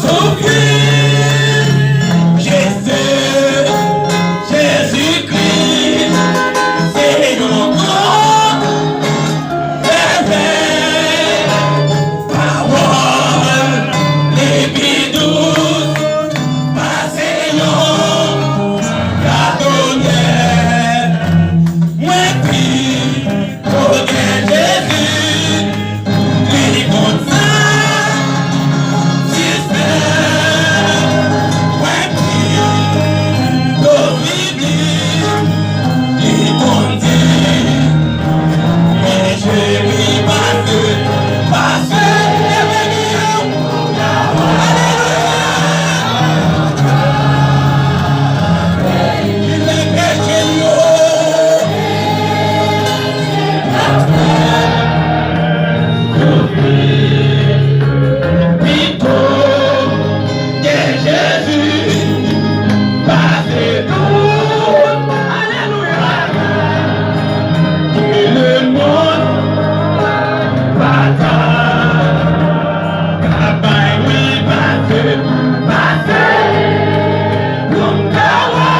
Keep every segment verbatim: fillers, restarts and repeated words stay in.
Soufri, Jezi, Jezikri, se yon gran mèvèy. Pawòl li pi dous pase yon gado myèl. Mwen pi Kote Jezi, li konn sa, si se mwen ki do vini, li konn di, men cheri pase, pase, leve men yo. Alelouya! Li leve men yo. Pito de Jezi pase tout. Alelouya. Ke lemonn pa ta ka bay, wi, pase, pase. Pou m ta wè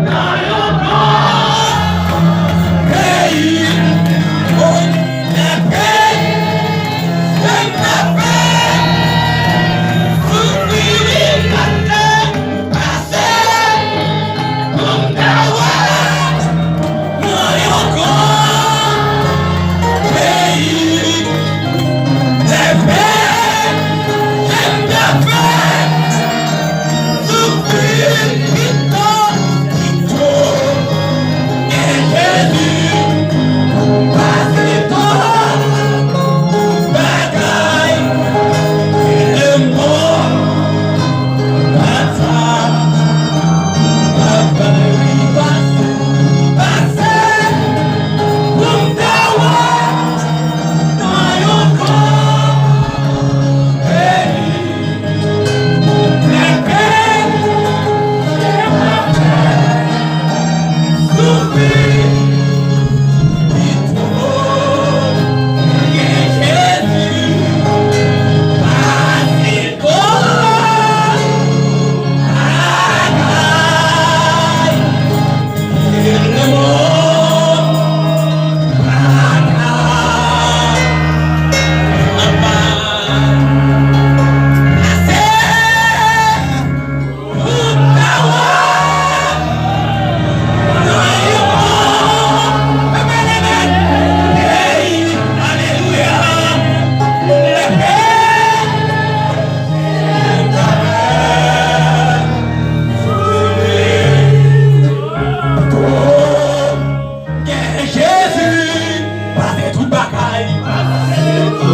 nan yon gran peyi, o, nan peyi, se m ta fè soufri, wi, pase, pase. Pou m ta wè nan yon gran peyi, leve, leve, leve, soufri, pito, pito, gen Jezi, pase tout bagay, lemò, pa ta. Gen Jezi, pase tout bagay. Alelouya,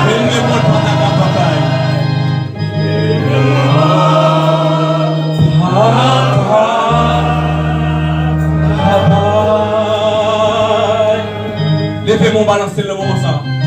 lemonn pa ta ka bay. Leve men w, balanse l nan moman sa.